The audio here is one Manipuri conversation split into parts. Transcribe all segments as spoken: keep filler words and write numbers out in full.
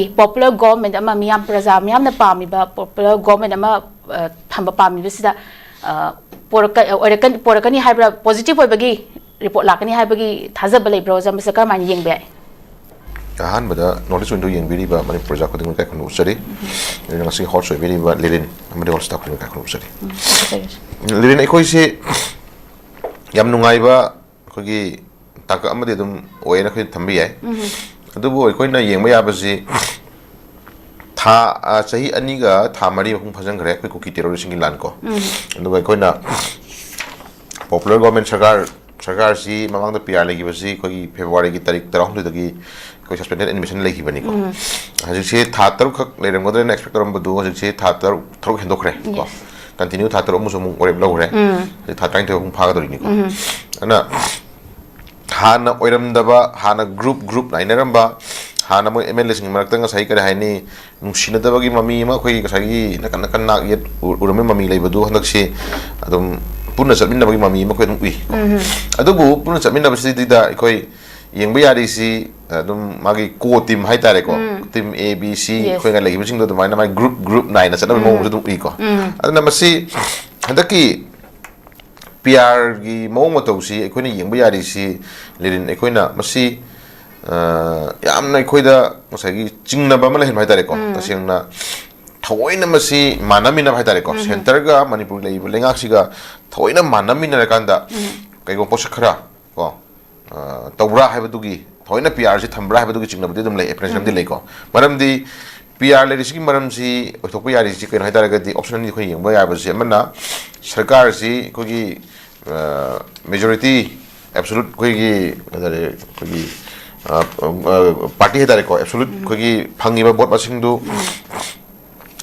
ꯄꯣꯄꯨꯂꯔ ꯒꯣꯚꯔꯟꯃꯦꯟꯠ ꯑꯃ, ꯃꯤꯌꯥꯝ, ꯄ꯭ꯔꯖꯥ ꯃꯤꯌꯥꯝꯅ ꯄꯥꯝꯃꯤꯕ ꯄꯣꯄꯨꯂꯔ ꯒꯣꯚꯔꯟꯃꯦꯟꯠ ꯑꯃ ꯑ, ꯊꯝꯕ ꯄꯥꯝꯃꯤꯕꯁꯤꯗ, ꯑ, ꯄꯣꯔꯛꯀ-, ꯑꯣꯏꯔꯛꯀꯅꯤ, ꯄꯣꯔꯛꯀꯅꯤ ꯍꯥꯏꯕ꯭ꯔꯥ, ꯄꯣꯖꯤꯇꯤꯚ ꯑꯣꯏꯕꯒꯤ ꯔꯤꯄꯣꯔꯠ ꯂꯥꯛꯀꯅꯤ ꯍꯥꯏꯕꯒꯤ ꯊꯥꯖꯕ ꯂꯩꯕ꯭ꯔꯥ, ꯑꯣꯖꯥ? ꯃꯁꯤ ꯀꯔꯝꯍꯥꯏꯅ ꯌꯦꯡꯕ ꯌꯥꯏ? ꯑꯍꯥꯟꯕꯗ ꯅꯣꯔꯠ ꯏꯁ ꯋꯤꯟꯗꯣ ꯌꯦꯡꯕꯤꯔꯤꯕ ꯃꯅꯤꯄꯨꯔ ꯄ꯭ꯔꯖꯥ ꯈꯨꯗꯤꯡꯃꯛ ꯏꯀꯥꯏ ꯈꯨꯝꯅꯕ ꯎꯠꯆꯔꯤ꯫ ꯑꯗꯨꯅ ꯉꯁꯤꯒꯤ ꯍꯣꯁ ꯑꯣꯏꯕꯤꯔꯤꯕ ꯂꯤꯂꯤꯟ ꯑꯃꯗꯤ ꯑꯣꯜ ꯁ꯭ꯇꯥꯐ ꯈꯨꯗꯤꯡꯃꯛ ꯏꯀꯥꯏ ꯈꯨꯝꯅꯕ ꯎꯠꯆꯔꯤ꯫ ꯎꯝ, ꯊꯥꯒꯠꯆꯔꯤ꯫ ꯂꯤꯂꯤꯟ, ꯑꯩꯈꯣꯏꯁꯦ ꯌꯥꯝ ꯅꯨꯡꯉꯥꯏꯕ ꯑꯩꯈꯣꯏꯒꯤ ꯇꯥꯡꯀꯛ ꯑꯃꯗꯤ ꯑꯗꯨꯝ ꯑꯣꯏꯌꯦꯅ ꯑꯩꯈꯣꯏ ꯊꯝꯕ ꯌꯥꯏ꯫ ꯎꯝ꯫ ꯑꯗꯨꯕꯨ ꯑꯩꯈꯣꯏꯅ ꯌꯦꯡꯕ ꯌꯥꯕꯁꯤ ꯊꯥ, ꯑ, ꯆꯍꯤ ꯑꯅꯤꯒ ꯊꯥ ꯃꯔꯤ ꯃꯄꯨꯡ ꯐꯥꯖꯤꯟꯈ꯭ꯔꯦ ꯑꯩꯈꯣꯏ ꯀꯨꯀꯤ ꯇꯦꯔꯣꯔꯤꯁꯁꯤꯡꯒꯤ ꯂꯥꯟ ꯀꯣ꯫ ꯎꯝ꯫ ꯑꯗꯨꯒ ꯑꯩꯈꯣꯏꯅ ꯄꯣꯄꯨꯂꯔ ꯒꯣꯚꯔꯟꯃꯦꯟꯠ ꯁꯔꯀꯥꯔ, ꯁꯔꯀꯥꯔꯁꯤ ꯃꯃꯥꯡꯗ ꯄꯤ ꯑꯥꯔ ꯂꯩꯈꯤꯕꯁꯤ ꯑꯩꯈꯣꯏꯒꯤ ꯐꯦꯕ꯭ꯔꯨꯋꯥꯔꯤꯒꯤ ꯇꯥꯔꯤꯛ ꯇꯔꯥꯍꯨꯝꯗꯣꯏꯗꯒꯤ ꯑꯩꯈꯣꯏ ꯁꯁꯄꯦꯟꯗꯦꯗ ꯑꯦꯗꯃꯤꯁꯟ ꯂꯩꯈꯤꯕꯅꯤ ꯀꯣ꯫ ꯎꯝ꯫ ꯍꯧꯖꯤꯛꯁꯦ ꯊꯥ ꯇꯔꯨꯛꯈꯛ ꯂꯩꯔꯝꯒꯗ꯭ꯔꯥꯅ ꯑꯦꯛꯁꯄꯦꯛ ꯇꯧꯔꯝꯕꯗꯨ ꯍꯧꯖꯤꯛꯁꯦ ꯊꯥ ꯇꯔꯨꯛ, ꯇꯔꯨꯛ ꯍꯦꯟꯗꯣꯛꯈ꯭ꯔꯦ ꯀꯣ꯫ Yes. ꯀꯟꯇꯤꯅ꯭ꯌꯨ ꯊꯥ ꯇꯔꯨꯛ ꯑꯃꯁꯨ ꯑꯃꯨꯛ ꯋꯥꯔꯦꯞ ꯂꯧꯈ꯭ꯔꯦ꯫ ꯎꯝ꯫ ꯍꯧꯖꯤꯛ ꯊꯥ ꯇꯔꯥꯅꯤꯊꯣꯏ ꯃꯄꯨꯡ ꯐꯥꯒꯗꯧꯔꯤꯅꯤꯀꯣ꯫ ꯎꯝ꯫ ꯑꯗꯨꯅ ꯍꯥꯟꯅ ꯑꯣꯏꯔꯝꯗꯕ, ꯍꯥꯟꯅ ꯒ꯭ꯔꯨꯞ ꯒ꯭ꯔꯨꯞ ꯅꯥꯏꯅꯔꯝꯕ, ꯍꯥꯟꯅ ꯃꯣꯏ ꯑꯦꯝ ꯑꯦꯜ ꯑꯦꯁꯤꯡꯒꯤ ꯃꯔꯛꯇ ꯉꯁꯥꯏ ꯀꯔꯤ ꯍꯥꯏꯅꯤ, ꯅꯨꯡꯁꯤꯅꯗꯕꯒꯤ ꯃꯃꯤ ꯑꯃ, ꯑꯩꯈꯣꯏꯒꯤ ꯉꯁꯥꯏꯒꯤ ꯅꯥꯀꯟ ꯅꯥꯀꯟ ꯅꯥꯛ ꯌꯦꯠ ꯎ-, ꯎꯔꯝꯕꯒꯤ ꯃꯃꯤ ꯂꯩꯕꯗꯨ ꯍꯟꯗꯛꯁꯤ ꯑꯗꯨꯝ ꯄꯨꯟꯅ ꯆꯠꯃꯤꯟꯅꯕꯒꯤ ꯃꯃꯤ ꯑꯃ ꯑꯩꯈꯣꯏ ꯑꯗꯨꯝ ꯎꯏ꯫ ꯎꯝ꯫ ꯑꯗꯨꯕꯨ ꯄꯨꯟꯅ ꯆꯠꯃꯤꯟꯅꯕꯁꯤꯗꯩꯗ ꯑꯩꯈꯣꯏ ꯌꯦꯡꯕ ꯌꯥꯔꯤꯁꯤ ꯑꯗꯨꯝ ꯃꯥꯒꯤ ꯀꯣ ꯇꯤꯝ ꯍꯥꯏꯇꯥꯔꯦꯀꯣ, ꯎꯝ꯫ ꯇꯤꯝ ꯑꯦ, ꯕꯤ, ꯁꯤ, Yes. ꯑꯩꯈꯣꯏꯅ ꯂꯩꯈꯤꯕꯁꯤꯡꯗꯣ ꯑꯗꯨꯃꯥꯏꯅ ꯃꯥꯒꯤ ꯒ꯭ꯔꯨꯞ ꯒ꯭ꯔꯨꯞ ꯅꯥꯏꯅ ꯆꯠꯅꯕꯒꯤ ꯎꯝ꯫ ꯃꯑꯣꯡꯁꯨ ꯑꯗꯨꯝ ꯎꯏꯀꯣ꯫ ꯎꯝ꯫ ꯑꯗꯨꯅ ꯃꯁꯤ ꯍꯟꯗꯛꯀꯤ ꯄꯤ ꯑꯥꯔꯒꯤ ꯃꯑꯣꯡ ꯃꯇꯧꯁꯤ ꯑꯩꯈꯣꯏꯅ ꯌꯦꯡꯕ ꯌꯥꯔꯤꯁꯤ, ꯂꯤꯂꯤꯟ, ꯑꯩꯈꯣꯏꯅ ꯃꯁꯤ, ꯑ, ꯌꯥꯝꯅ ꯑꯩꯈꯣꯏꯗ ꯉꯁꯥꯏꯒꯤ ꯆꯤꯡꯅꯕ ꯑꯃ ꯂꯩꯍꯟꯕ ꯍꯥꯏꯇꯥꯔꯦꯀꯣ꯫ ꯎꯝ꯫ ꯇꯁꯦꯡꯅ ꯊꯑꯣꯏꯅ ꯃꯁꯤ ꯃꯥꯟꯅꯃꯤꯟꯅꯕ ꯍꯥꯏꯇꯥꯔꯦꯀꯣ꯫ ꯎꯝ꯫ ꯁꯦꯟꯇꯔꯒ ꯃꯅꯤꯄꯨꯔ ꯂꯩꯔꯤꯕ ꯂꯩꯉꯥꯛꯁꯤꯒ ꯊꯑꯣꯏꯅ ꯃꯥꯟꯅꯃꯤꯟꯅꯔꯀꯥꯟꯗ ꯎꯝ꯫ ꯀꯩꯒꯨꯝꯕ ꯄꯣꯠꯁꯛ ꯈꯔ ꯀꯣ, ꯑ, ꯇꯧꯕ꯭ꯔꯥ ꯍꯥꯏꯕꯗꯨꯒꯤ, ꯊꯑꯣꯏꯅ ꯄꯤ ꯑꯥꯔꯁꯤ ꯊꯝꯕ꯭ꯔꯥ ꯍꯥꯏꯕꯗꯨꯒꯤ ꯆꯤꯡꯅꯕꯗꯤ ꯑꯗꯨꯝ ꯂꯩ, ꯑꯦꯄ꯭ꯔꯦꯟꯁꯟ ꯑꯃꯗꯤ ꯎꯝ꯫ ꯂꯩꯀꯣ꯫ ꯃꯔꯝꯗꯤ ꯄꯤ ꯑꯥꯔ ꯂꯩꯔꯤꯁꯤꯒꯤ ꯃꯔꯝꯁꯤ ꯑꯣꯏꯊꯣꯛꯄ ꯌꯥꯔꯤꯁꯤ ꯀꯩꯅꯣ ꯍꯥꯏ ꯇꯥꯔꯒꯗꯤ, ꯑꯣꯞꯁꯟ ꯑꯅꯤ ꯑꯩꯈꯣꯏ ꯌꯦꯡꯕ ꯌꯥꯕꯁꯤ, ꯑꯃꯅ ꯁꯔꯀꯥꯔꯁꯤ ꯑꯩꯈꯣꯏꯒꯤ, ꯑ, ꯃꯦꯖꯣꯔꯤꯇꯤ, ꯑꯦꯕꯁꯣꯂꯨꯠ ꯑꯩꯈꯣꯏꯒꯤ, ꯀꯩ ꯍꯥꯏꯇꯥꯔꯦ, ꯑꯩꯈꯣꯏꯒꯤ, ꯑ, ꯑ, ꯄꯥꯔꯇꯤ ꯍꯥꯏ ꯇꯥꯔꯦꯀꯣ, ꯑꯦꯕꯁꯣꯂꯨꯠ ꯎꯝ꯫ ꯑꯩꯈꯣꯏꯒꯤ ꯐꯪꯉꯤꯕ ꯚꯣꯠ ꯃꯁꯤꯡꯗꯨ ꯎꯝ꯫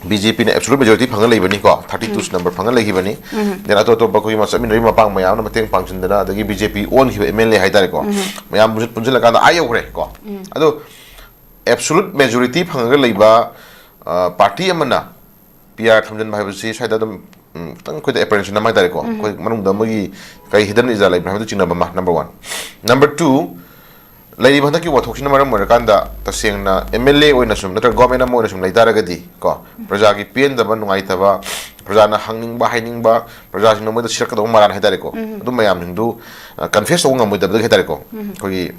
ꯕꯤ ꯖꯦ ꯄꯤꯅ ꯑꯦꯕꯁꯣꯂꯨꯠ ꯃꯦꯖꯣꯔꯤꯇꯤ ꯐꯪꯉ ꯂꯩꯕꯅꯤꯀꯣ, ꯊꯥꯔꯇꯤ ꯇꯨ ꯎꯝ꯫ ꯅꯝꯕꯔ ꯐꯪꯉ ꯂꯩꯈꯤꯕꯅꯤ꯫ ꯎꯝ꯫ Then ꯑꯇꯣꯞ ꯑꯇꯣꯞꯄ ꯑꯩꯈꯣꯏꯒꯤ ꯆꯠꯃꯤꯟꯅꯔꯤꯕ ꯃꯄꯥꯡ ꯃꯌꯥꯝꯅ ꯃꯇꯦꯡ ꯄꯥꯡꯁꯤꯟꯗꯅ, ꯑꯗꯒꯤ ꯕꯤ ꯖꯦ ꯄꯤ ꯑꯣꯟꯈꯤꯕ ꯑꯦꯝ ꯑꯦꯜ ꯑꯦ ꯍꯥꯏꯇꯥꯔꯦꯀꯣ, ꯎꯝ꯫ ꯃꯌꯥꯝ ꯄꯨꯟꯁꯤꯜ-, ꯄꯨꯟꯁꯤꯜꯂꯀꯥꯟꯗ ꯑꯥ ꯌꯧꯈ꯭ꯔꯦ ꯀꯣ꯫ ꯎꯝ꯫ ꯑꯗꯣ ꯑꯦꯕꯁꯣꯂꯨꯠ ꯃꯦꯖꯣꯔꯤꯇꯤ ꯐꯪꯉꯒ ꯂꯩꯕ, ꯑ, ꯄꯥꯔꯇꯤ ꯑꯃꯅ ꯄꯤ ꯑꯥꯔ ꯊꯝꯖꯤꯟꯕ ꯍꯥꯏꯕꯁꯤ ꯁ꯭ꯋꯥꯏꯗ ꯑꯗꯨꯝ, ꯎꯝ, ꯈꯤꯇꯪ ꯑꯩꯈꯣꯏꯗ ꯑꯦꯄ꯭ꯔꯦꯟꯁꯟ ꯑꯃ ꯍꯥꯏꯇꯥꯔꯦꯀꯣ, ꯎꯝ꯫ ꯑꯩꯈꯣꯏ ꯃꯅꯨꯡꯗ ꯃꯣꯏꯒꯤ ꯀꯔꯤ ꯍꯤꯗꯟ ꯑꯦꯖꯦꯟꯗꯥ ꯂꯩꯕ꯭ꯔꯥ ꯍꯥꯏꯕꯗꯨ ꯆꯤꯡꯅꯕ ꯑꯃ, ꯅꯝꯕꯔ ꯋꯥꯟ꯫ ꯅꯝꯕꯔ ꯇꯨ, ꯂꯩꯔꯤꯕ ꯍꯟꯗꯛꯀꯤ ꯋꯥꯊꯣꯛꯁꯤꯅ ꯃꯔꯝ ꯑꯣꯏꯔꯀꯥꯟꯗ ꯇꯁꯦꯡꯅ ꯑꯦꯝ ꯑꯦꯜ ꯑꯦ ꯑꯣꯏꯅ ꯁꯨꯝ ꯅꯠꯇ꯭ꯔꯒ ꯒꯣꯔꯃꯦꯟ ꯑꯃ ꯑꯣꯏꯅ ꯁꯨꯝ ꯂꯩ ꯇꯥꯔꯒꯗꯤ ꯀꯣ, ꯄ꯭ꯔꯖꯥꯒꯤ ꯄꯦꯟꯗꯕ, ꯅꯨꯡꯉꯥꯏꯇꯕ, ꯄ꯭ꯔꯖꯥꯅ ꯍꯪꯅꯤꯡꯕ, ꯍꯥꯏꯅꯤꯡꯕ, ꯄ꯭ꯔꯖꯥꯁꯤꯡꯅ ꯃꯣꯏꯗ ꯁꯤꯔꯛꯀꯗꯧꯕ ꯃꯔꯥꯟ ꯍꯥꯏꯇꯥꯔꯦꯀꯣ, ꯑꯗꯨ ꯃꯌꯥꯝꯁꯤꯡꯗꯨ ꯀꯟꯐꯦꯁ ꯇꯧꯕ ꯉꯝꯃꯣꯏꯗꯕꯗꯒꯤ ꯍꯥꯏꯇꯥꯔꯦꯀꯣ, ꯑꯩꯈꯣꯏꯒꯤ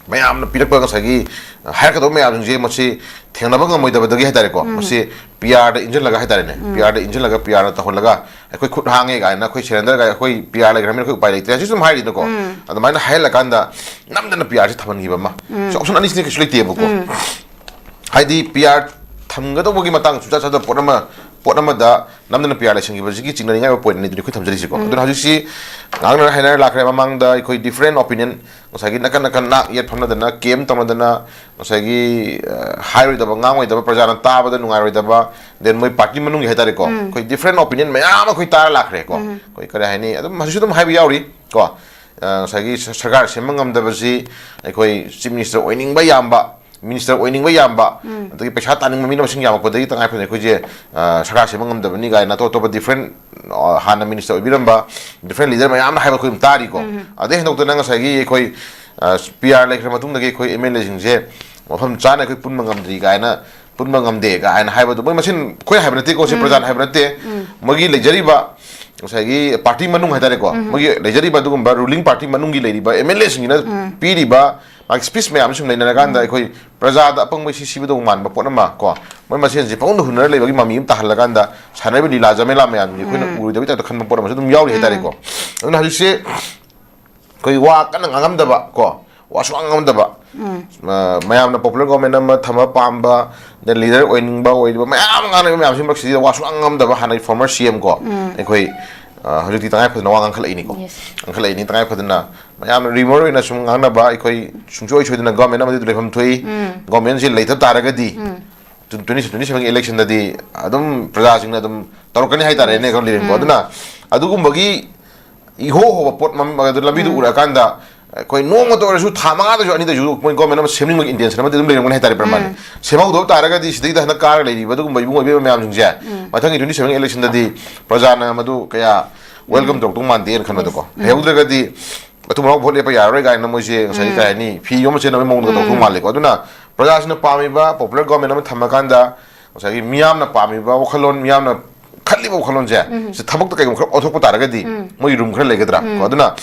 ꯃꯌꯥꯝꯅ ꯄꯤꯔꯛꯄ ꯉꯁꯥꯏꯒꯤ ꯍꯥꯏꯔꯛꯀꯗꯧꯕ ꯃꯌꯥꯝꯁꯤꯡꯁꯦ ꯃꯁꯤ ꯊꯦꯡꯅꯕ ꯉꯝꯃꯣꯏꯗꯕꯗꯒꯤ ꯍꯥꯏꯇꯥꯔꯦꯀꯣ, ꯃꯁꯤ ꯄꯤ ꯑꯥꯔꯗ ꯏꯟꯁꯤꯜꯂꯒ ꯍꯥꯏꯇꯥꯔꯦꯅꯦ, ꯄꯤ ꯑꯥꯔꯗ ꯏꯟꯁꯤꯜꯂꯒ ꯄꯤ ꯑꯥꯔꯗ ꯇꯧꯍꯜꯂꯒ ꯑꯩꯈꯣꯏ ꯈꯨꯠ ꯍꯥꯡꯉꯦ ꯀꯥꯏꯅ, ꯑꯩꯈꯣꯏ ꯁꯦꯔꯦꯟꯗꯔ ꯀꯥꯏ, ꯑꯩꯈꯣꯏ ꯄꯤ ꯑꯥꯔ ꯂꯩꯈ꯭ꯔꯕꯅꯤꯅ ꯑꯩꯈꯣꯏ ꯎꯄꯥꯏ ꯂꯩꯇ꯭ꯔꯦ ꯍꯧꯖꯤꯛ ꯁꯨꯝ ꯍꯥꯏꯔꯤꯅꯀꯣ꯫ ꯑꯗꯨꯃꯥꯏꯅ ꯍꯥꯏꯍꯜꯂꯀꯥꯟꯗ ꯅꯝꯗꯅ ꯄꯤ ꯑꯥꯔꯁꯦ ꯊꯝꯍꯟꯈꯤꯕ ꯑꯃ, ꯁꯤ ꯑꯣꯞꯁꯟ ꯑꯅꯤꯁꯤꯅ ꯀꯩꯁꯨ ꯂꯩꯇꯦꯕꯀꯣ꯫ ꯍꯥꯏꯗꯤ ꯄꯤ ꯑꯥꯔ ꯊꯝꯒꯗꯧꯕꯒꯤ ꯃꯇꯥꯡ ꯁꯨꯡꯆꯥ ꯆꯥꯗꯕ ꯄꯣꯠ ꯑꯃ, ꯄꯣꯠ ꯑꯃꯗ ꯅꯝꯗꯅ ꯄꯤ ꯑꯥꯔ ꯂꯩꯁꯟꯈꯤꯕꯁꯤꯒꯤ ꯆꯤꯡꯅꯅꯤꯡꯉꯥꯏ ꯑꯣꯏꯕ ꯄꯣꯏꯟꯠ ꯑꯅꯤꯗꯨꯅꯤ ꯑꯩꯈꯣꯏ ꯊꯝꯖꯔꯤꯁꯤꯀꯣ꯫ ꯑꯗꯨꯅ ꯍꯧꯖꯤꯛꯁꯤ ꯉꯥꯡꯅꯔ ꯍꯥꯏꯅꯔ ꯂꯥꯛꯈ꯭ꯔꯦ꯫ ꯃꯃꯥꯡꯗ ꯑꯩꯈꯣꯏ ꯗꯤꯐ꯭ꯔꯦꯟ ꯑꯣꯄꯤꯅꯤꯌꯟ, ꯉꯁꯥꯏꯒꯤ ꯅꯥꯀꯟ ꯅꯥꯀꯟ ꯅꯥꯛ ꯌꯦꯠ ꯐꯝꯅꯗꯅ, ꯀꯦꯝ ꯇꯧꯅꯗꯅ, ꯉꯁꯥꯏꯒꯤ, ꯑ, ꯍꯥꯏꯔꯣꯏꯗꯕ, ꯉꯥꯡꯉꯣꯏꯗꯕ, ꯄ꯭ꯔꯖꯥꯅ ꯇꯥꯕꯗ ꯅꯨꯡꯉꯥꯏꯔꯣꯏꯗꯕ, ꯗꯦꯟ ꯃꯣꯏ ꯄꯥꯔꯇꯤ ꯃꯅꯨꯡꯒꯤ ꯍꯥꯏꯇꯥꯔꯦꯀꯣ, ꯑꯩꯈꯣꯏ ꯗꯤꯐ꯭ꯔꯦꯟ ꯑꯣꯄꯤꯅꯤꯌꯟ ꯃꯌꯥꯝ ꯑꯃ ꯑꯩꯈꯣꯏ ꯇꯥꯔ ꯂꯥꯛꯈ꯭ꯔꯦꯀꯣ꯫ ꯑꯩꯈꯣꯏ ꯀꯔꯤ ꯍꯥꯏꯅꯤ, ꯑꯗꯨꯝ ꯍꯧꯖꯤꯛꯁꯨ ꯑꯗꯨꯝ ꯍꯥꯏꯕ ꯌꯥꯎꯔꯤ ꯀꯣ꯫ ꯑ, ꯉꯁꯥꯏꯒꯤ ꯁ-, ꯁꯔꯀꯥꯔ ꯁꯦꯝꯕ ꯉꯝꯗꯕꯁꯤ ꯑꯩꯈꯣꯏ ꯆꯤꯐ ꯃꯤꯅꯤꯁꯇꯔ ꯑꯣꯏꯅꯤꯡꯕ ꯌꯥꯝꯕ, ꯃꯤꯅꯤꯁꯇꯔ ꯑꯣꯏꯅꯤꯡꯕ ꯌꯥꯝꯕ, ꯑꯗꯒꯤ ꯄꯩꯁꯥ ꯇꯥꯅꯤꯡꯕ ꯃꯤꯅ ꯃꯁꯤꯡ ꯌꯥꯝꯃꯛꯄꯗꯒꯤ ꯇꯉꯥꯏ ꯐꯗꯅ ꯑꯩꯈꯣꯏꯁꯦ, ꯑ, ꯁꯔꯀꯥꯔ ꯁꯦꯝꯕ ꯉꯝꯗꯕꯅꯤ ꯀꯥꯏꯅ ꯑꯇꯣꯞ ꯑꯇꯣꯞꯄ ꯗꯤꯐ꯭ꯔꯦꯟ, ꯑ, ꯍꯥꯟꯅ ꯃꯤꯅꯤꯁꯇꯔ ꯑꯣꯏꯕꯤꯔꯝꯕ ꯗꯤꯐ꯭ꯔꯦꯟ ꯂꯤꯗꯔ ꯃꯌꯥꯝꯅ ꯍꯥꯏꯕ ꯑꯩꯈꯣꯏ ꯑꯗꯨꯝ ꯇꯥꯔꯤꯀꯣ꯫ ꯑꯗꯩ ꯍꯦꯟꯗꯣꯛꯇꯅ ꯉꯁꯥꯏꯒꯤ ꯑꯩꯈꯣꯏ, ꯑ, ꯄꯤ ꯑꯥꯔ ꯂꯩꯈ꯭ꯔ ꯃꯇꯨꯡꯗꯒꯤ ꯑꯩꯈꯣꯏ ꯑꯦꯝ ꯑꯦꯜ ꯑꯦꯁꯤꯡꯁꯦ ꯃꯐꯝ ꯆꯥꯅ ꯑꯩꯈꯣꯏ ꯄꯨꯟꯕ ꯉꯝꯗ꯭ꯔꯤ ꯀꯥꯏꯅ, ꯄꯨꯟꯕ ꯉꯝꯗꯦ ꯀꯥꯏꯅ ꯍꯥꯏꯕꯗꯣ ꯃꯣꯏ ꯃꯁꯦꯟ ꯑꯩꯈꯣꯏ ꯍꯥꯏꯕ ꯅꯠꯇꯦꯀꯣ, ꯁꯤ ꯄ꯭ꯔꯖꯥꯅ ꯍꯥꯏꯕ ꯅꯠꯇꯦ꯫ ꯃꯣꯏꯒꯤ ꯂꯩꯖꯔꯤꯕ ꯉꯁꯥꯏꯒꯤ ꯄꯥꯔꯇꯤ ꯃꯅꯨꯡ ꯍꯥꯏꯇꯥꯔꯦꯀꯣ, ꯃꯣꯏꯒꯤ ꯂꯩꯖꯔꯤꯕ ꯑꯗꯨꯒꯨꯝꯕ ꯔꯨꯂꯤꯡ ꯄꯥꯔꯇꯤ ꯃꯅꯨꯡꯒꯤ ꯂꯩꯔꯤꯕ ꯑꯦꯝ ꯑꯦꯜ ꯑꯦꯁꯤꯡꯁꯤꯅ ꯄꯤꯔꯤꯕ ꯃꯥꯒꯤ ꯁ꯭ꯄꯤꯆ ꯃꯌꯥꯝ ꯁꯨꯝ ꯅꯩꯅꯔꯀꯥꯟꯗ ꯑꯩꯈꯣꯏ ꯄ꯭ꯔꯖꯥꯗ ꯑꯄꯪꯕ ꯏꯁꯤ ꯁꯤꯕꯗꯧ ꯃꯥꯟꯕ ꯄꯣꯠ ꯑꯃ ꯀꯣ, ꯃꯣꯏ ꯃꯁꯦꯟꯁꯦ ꯄꯪꯍꯨꯟꯗ ꯍꯨꯟꯅꯔ ꯂꯩꯕꯒꯤ ꯃꯃꯤ ꯑꯃ ꯇꯥꯍꯜꯂꯀꯥꯟꯗ ꯁꯥꯟꯅꯔꯤꯕ ꯂꯤꯂꯥ ꯖꯃꯦꯂꯥ ꯃꯌꯥꯝꯁꯤꯡꯁꯦ ꯑꯩꯈꯣꯏꯅ ꯎꯔꯣꯏꯗꯕꯩ ꯇꯥꯏꯞꯇ ꯈꯟꯕ ꯄꯣꯠ ꯑꯃꯁꯨ ꯑꯗꯨꯝ ꯌꯥꯎꯔꯤ ꯍꯥꯏꯇꯥꯔꯦꯀꯣ꯫ ꯑꯗꯨꯅ ꯍꯧꯖꯤꯛꯁꯦ ꯑꯩꯈꯣꯏ ꯋꯥ ꯀꯟꯅ ꯉꯥꯡꯉꯝꯗꯕ ꯀꯣ, ꯋꯥ ꯁꯨꯉꯥꯡ ꯉꯥꯡꯉꯝꯗꯕ, ꯃ-, ꯃꯌꯥꯝꯅ ꯄꯣꯄꯨꯂꯔ ꯒꯣꯔꯃꯦꯟ ꯑꯃ ꯊꯝꯕ ꯄꯥꯝꯕ, ꯗꯦꯟ ꯂꯤꯗꯔ ꯑꯣꯏꯅꯤꯡꯕ ꯑꯣꯏꯔꯤꯕ ꯃꯌꯥꯝ ꯑꯃ ꯉꯥꯡꯅꯔꯤꯕ ꯃꯌꯥꯝꯁꯤ ꯃꯔꯛꯁꯤꯗ ꯋꯥ ꯁꯨꯉꯥꯡ ꯉꯥꯡꯉꯝꯗꯕ ꯍꯥꯟꯅꯒꯤ ꯐꯣꯔꯃꯔ ꯁꯤ ꯑꯦꯝ ꯀꯣ, ꯑꯩꯈꯣꯏ, ꯑ, ꯍꯧꯖꯤꯛꯇꯤ ꯇꯉꯥꯏ ꯐꯗꯅ ꯋꯥ ꯉꯥꯡꯈꯠꯂꯛꯏꯅꯤꯀꯣ꯫ ꯉꯥꯡꯈꯠꯂꯛꯏꯅꯤ ꯇꯉꯥꯏ ꯐꯗꯅ꯫ ꯃꯌꯥꯝꯅ ꯔꯤꯃꯔ ꯑꯣꯏꯅ ꯁꯨꯝ ꯉꯥꯡꯅꯕ, ꯑꯩꯈꯣꯏ ꯁꯨꯡꯁꯣꯏ ꯁꯣꯏꯗꯅ ꯒꯣꯔꯃꯦꯟ ꯑꯃꯗꯤ ꯂꯩꯐꯝ ꯊꯣꯛꯏ꯫ ꯒꯣꯔꯃꯦꯟꯁꯤ ꯂꯩꯇꯕ ꯇꯥꯔꯒꯗꯤ ꯇ꯭ꯋꯦꯟꯇꯤ ꯇ꯭ꯋꯦꯟꯇꯤ ꯁꯚꯦꯟ ꯏꯂꯦꯛꯁꯟꯗꯗꯤ ꯑꯗꯨꯝ ꯄ꯭ꯔꯖꯥꯁꯤꯡꯅ ꯑꯗꯨꯝ ꯇꯧꯔꯛꯀꯅꯤ ꯍꯥꯏꯇꯥꯔꯦꯅꯦ, ꯀꯣ, ꯂꯤꯔꯦꯟꯀꯣ꯫ ꯑꯗꯨꯅ ꯑꯗꯨꯒꯨꯝꯕꯒꯤ ꯏꯍꯣ ꯍꯣꯕ ꯄꯣꯠ ꯃꯝ-, ꯑꯗꯨ ꯂꯝꯕꯤꯗꯨ ꯎꯔꯛꯑꯀꯥꯟꯗ ꯑꯩꯈꯣꯏ ꯅꯣꯡꯃꯇ ꯑꯣꯏꯔꯁꯨ ꯊꯥ ꯃꯉꯥꯗꯁꯨ ꯑꯅꯤꯗꯁꯨ ꯃꯣꯏ ꯒꯣꯔꯃꯦꯟ ꯑꯃ ꯁꯦꯝꯅꯤꯡꯕꯒꯤ ꯏꯟꯇꯦꯟꯁꯟ ꯑꯃꯗꯤ ꯑꯗꯨꯝ ꯂꯩꯔꯝꯒꯅꯤ ꯍꯥꯏꯇꯥꯔꯦ, ꯄ꯭ꯔꯃꯥꯟꯅ꯫ ꯁꯦꯝꯍꯧꯗꯕ ꯇꯥꯔꯒꯗꯤ ꯁꯤꯗꯩꯗ ꯍꯟꯗꯛ ꯀꯥꯔꯒ ꯂꯩꯔꯤꯕ ꯑꯗꯨꯒꯨꯝꯕ ꯏꯕꯨꯡ ꯑꯣꯏꯕ ꯃꯌꯥꯝꯁꯤꯡꯁꯦ ꯃꯊꯪꯒꯤ ꯇ꯭ꯋꯦꯟꯇꯤ ꯁꯚꯦꯟ ꯏꯂꯦꯛꯁꯟꯗꯗꯤ ꯄ꯭ꯔꯖꯥꯅ ꯃꯗꯨ ꯀꯌꯥ ꯋꯦꯜꯀꯝ ꯇꯧꯔꯛꯇꯧ ꯃꯥꯟꯗꯦꯅ ꯈꯟꯕꯗꯀꯣ꯫ ꯂꯩꯍꯧꯗ꯭ꯔꯒꯗꯤ ꯃꯇꯨꯡ ꯃꯅꯥꯎ ꯚꯣꯠ ꯂꯦꯞꯄ ꯌꯥꯔꯔꯣꯏ ꯀꯥꯏꯅ ꯃꯣꯏꯁꯦ ꯉꯁꯥꯏꯒꯤ ꯀꯩ ꯍꯥꯏꯅꯤ, ꯐꯤ ꯌꯣꯝꯕ ꯆꯦꯟꯅꯕꯒꯤ ꯃꯑꯣꯡꯗ ꯇꯧꯗꯧ ꯃꯥꯜꯂꯤꯀꯣ꯫ ꯑꯗꯨꯅ ꯄ꯭ꯔꯖꯥꯁꯤꯡꯅ ꯄꯥꯝꯃꯤꯕ ꯄꯣꯄꯨꯂꯔ ꯒꯣꯔꯃꯦꯟ ꯑꯃ ꯊꯝꯃꯀꯥꯟꯗ ꯉꯁꯥꯏꯒꯤ ꯃꯤꯌꯥꯝꯅ ꯄꯥꯝꯃꯤꯕ ꯋꯥꯈꯜꯂꯣꯟ, ꯃꯤꯌꯥꯝꯅ ꯈꯜꯂꯤꯕ ꯋꯥꯈꯜꯂꯣꯟꯁꯦ ꯁꯤ ꯊꯕꯛꯇ ꯀꯩꯒꯨꯝꯕ ꯈꯔ ꯑꯣꯟꯊꯣꯛꯄ ꯇꯥꯔꯒꯗꯤ ꯃꯣꯏ ꯔꯨꯝ ꯈꯔ ꯂꯩꯒꯗ꯭ꯔꯥ ꯀꯣ꯫ ꯑꯗꯨꯅ